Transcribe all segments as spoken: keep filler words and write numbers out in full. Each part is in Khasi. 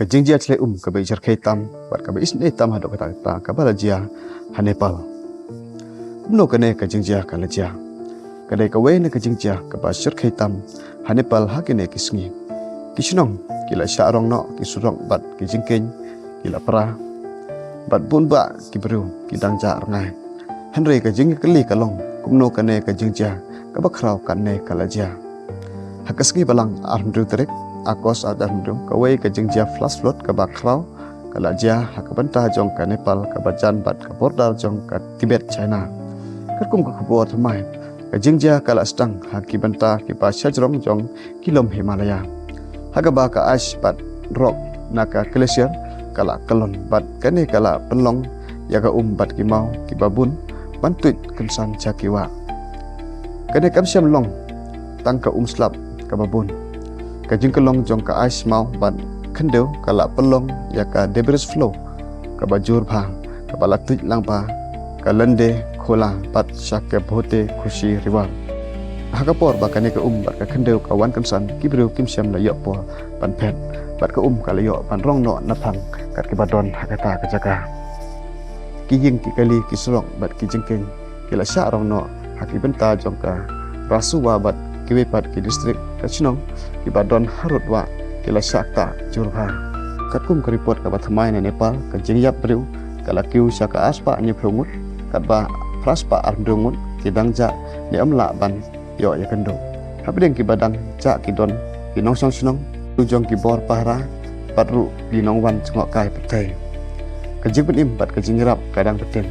Ka jingjia chlei um kaba i jyrkhei tam bad kaba isynei tam haduh katta katta kaba la jia ha Nepal. Kumno kane ka jingjia ka la jia? Ka dei kawei na ka jingjia kaba jyrkhei tam ha Nepal ha kine ki sngi. Ki shnong ki la shah rong noh, ki surok bad ki jingkieñ ki la pra, bad bun bah ki briew ki dang jah rngai. Hynrei ka jingkylli ka long, kumno kane ka jingjia kaba khraw katne ka la jia? Ha ka sngi Balang arphew tarik August arphew, kawei ka jingjia flash flood kaba khraw ka la jia ha ka bynta jong ka Nepal kaba jan bad ka border jong ka Tibet China. Katkum ka khubor thymmai, ka jingjia ka la sdang ha ki bynta kiba shajrong jong ki lum Himalaya, ha kaba ka ice bad rok na ka glacier ka la kyllon bad kane ka la pynlong ïa ka um bad ki maw kiba bun ban tuid kynsan sha ki wah. Kane kam shym long tang ka um slap kaba bun. Ka jingkyllon jong ka ice, maw bad khyndew ka la pynlong ïa ka debris flow kaba jur bha, kaba la tuid lang bha ka Lande Khola bad sha ka Bhote Khushi River. Ha ka por ba kane ka um bad ka khyndew ka wan kynsan, ki briew kim shym la ïoh por ban phet, bad ka um ka la ïoh ban rong noh naphang kat kiba don ha kata ka jaka. Ki ïing, ki kali, ki surok bad ki jingkieñ ki la shah rong noh ha ki bynta jong ka Rasuwa bad kiwei pat ki district ka shnong kiba don harud wah ki la shah ktah jur bha. Katkum ka report kaba thymmai na Nepal, ka jingïap briew ka la kiew sha ka arspah hynñiewphew ngut, katba phraspah arphew ngut ki dang jah ne ym lah ban ïoh ïakynduh. Hapdeng kiba dang jah ki don ki nongshong shnong, ki jong ki bor pahara bad ruh ki nongwan jngohkai pyrthei. Ka jingpynim bad ka jingïarap ka dang bteng.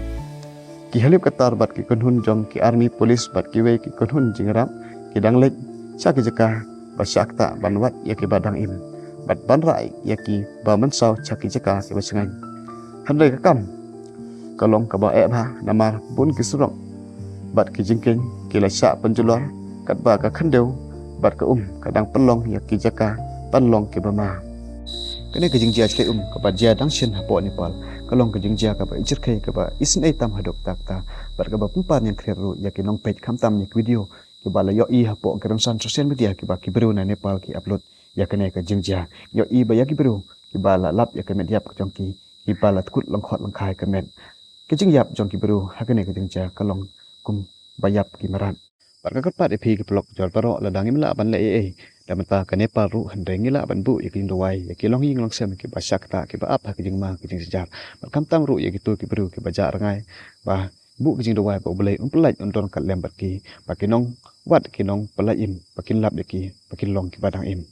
Ki helicopter bad ki kynhun jong ki army, police bad kiwei ki kynhun jingïarap ki dang leit sha ki jaka ba shah ktah ban wad ïa kiba dang im bad ban rah ïa kiba mynsaw sha ki jaka kiba shngaiñ. Hynrei ka kam ka long kaba eh bha, namar bun ki surok bad ki jingkieñ ki la shah pynjulor, katba ka khyndew bad ka um ka dang pynlong ïa ki jaka ban long kiba ma. Kane ka jingjia chlei um kaba jia dang shen hapoh Nepal ka long ka jingjia kaba i jyrkhei, kaba isynei tam haduh katta katta, bad kaba pynpar ñiangkhriat ruh ïa ki nongpeit, khamtam ïa ki video kiba la ïohi hapoh ki rynsan social media kiba ki briew na Nepal ki upload ïa kane ka jingjia. Ïohi ba ïa ki briew kiba la lap ïa ka met ïap ka jong ki, kiba la tkut lyngkhot lyngkhai ka met. Ka jingïap jong ki briew ha kane ka jingjia ka long kumba ïap ki mrad. Bad ka kyrpad ïa phi ki paralok jor baroh, lada ngim lah ban leh ei ei da mynta ka Nepal ruh, hynrei ngi lah ban buh ïa ki jingduwai ïa ki longïing longsem kiba shah ktah, kiba ap ha ki jingma ki jingjynjar. Bad khamtam ruh ïa kito ki briew kiba jah rngai, ba buh ki jingduwai ba U Blei un pyllait, un don kat lem bad ki, ba ki nongwad, ki nongpyllait im, ba kin lap ïa ki, ba kin long kiba dang im.